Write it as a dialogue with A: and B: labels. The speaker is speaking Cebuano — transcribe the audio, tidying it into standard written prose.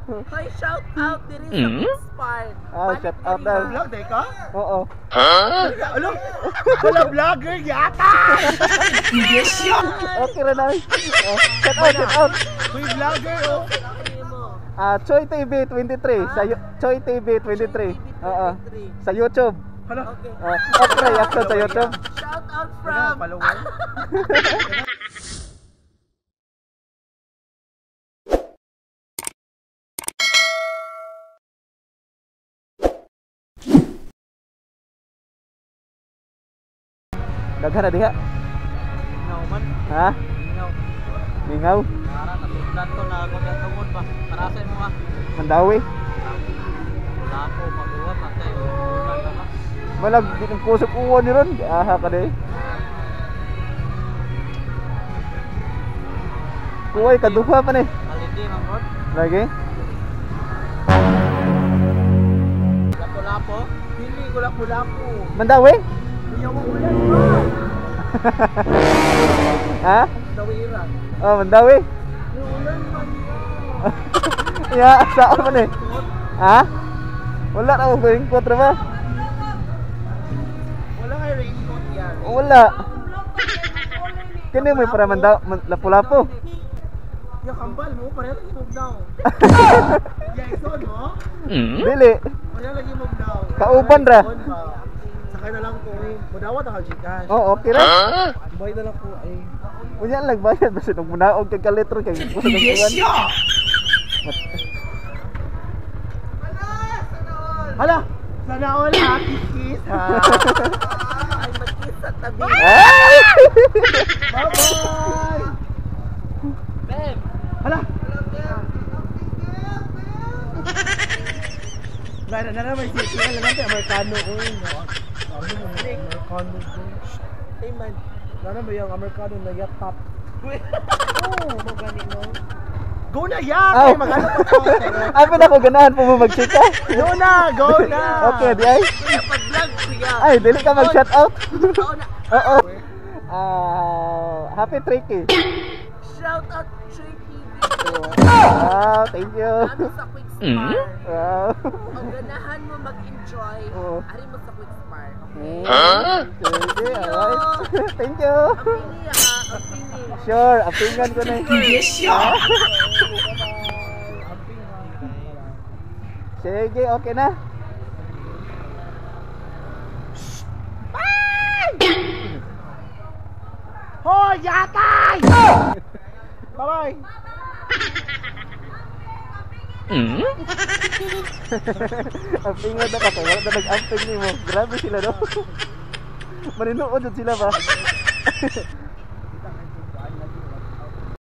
A: Hoy, shout out diri sa Inspire.
B: Ah, shout out daw.
C: Vlog day ka?
B: Oo.
C: Alo? Wala vlogger yata.
B: Okay ra na. Oh, shout out, shout out.
C: Uy, vlogger oh.
B: Ah, Choi TV 23 sa Choi TV 23. Oo. Sa YouTube.
C: Hala.
A: Okay.
B: Oh, okay, reaction sa YouTube.
A: Shout out from
C: Follower.
B: Daghan na diha.
D: Mingaw man.
B: Ha?
D: Mingaw.
B: Mingaw.
D: Para natugdan ko na ako ng tungod ba. Para sa imo ah.
B: Mandawi.
D: Wala ko magawa patay. Wala na ba.
B: Malag di ng kusog uwan ni ron. Aha ka day. Kuway kaduha pa ni.
D: Haligi man bro.
B: Lagi.
D: Lapo-lapo.
C: Dili ko lapo-lapo.
B: Mandawi?
C: Iyaw mo ulan ba?
B: Ha?
C: Dawira.
B: Oh, Mandawi.
C: Yung ulan man.
B: Ya, saan man eh? Ha? Wala na ako raincoat ra ba?
C: Wala kay raincoat yan.
B: Wala. Kini may para manda lapu-lapu.
C: Yung kambal mo, pareho lagi move down. Yeah, mo?
B: Dili.
C: Pareho lagi move down.
B: Kauban ra.
C: Sakay na lang ko. Mudawat ang Gcash.
B: Oh, okay ra.
C: Bayad na lang ko ay.
B: Unya lang bayad basta nung munaog kag kalitro kay gusto ng uwan.
C: Hala! Sana all ha, kiss ha.
A: Ay, mag-kiss sa tabi.
B: Ay!
C: Bye-bye!
D: Beb.
C: Hala! Nara nara may sisi alam natin Amerikano oy. Amerikano.
A: Ay man.
C: Nara may yung Amerikano na yatap. Oh, magani no. Go na ya!
B: Aw.
C: Kay magano pa to.
B: Ay, pa na ko ganahan po mo magchika.
C: Go na! Go na!
B: Okay, di ay.
A: Kuya, pag-vlog kuya.
B: Ay, dili ka mag-shout out.
A: Oo na.
B: Oo. Ah, happy tricky.
A: Shout out Choi TV.
B: Wow, thank you.
A: Ano sa Quick Spar.
B: Wow.
A: O ganahan mo mag-enjoy.
B: Oo.
A: Ari mo sa Quick Spar. Okay?
B: Sige, alright. Thank you.
A: Apingi ha, apingi.
B: Sure, apingan ko na. Sige, okay na.
C: Hoy, yatay! Bye-bye!
B: Ampingan na ka kay wala na nag-amping nimo. Grabe sila no. Maninuod jud sila ba.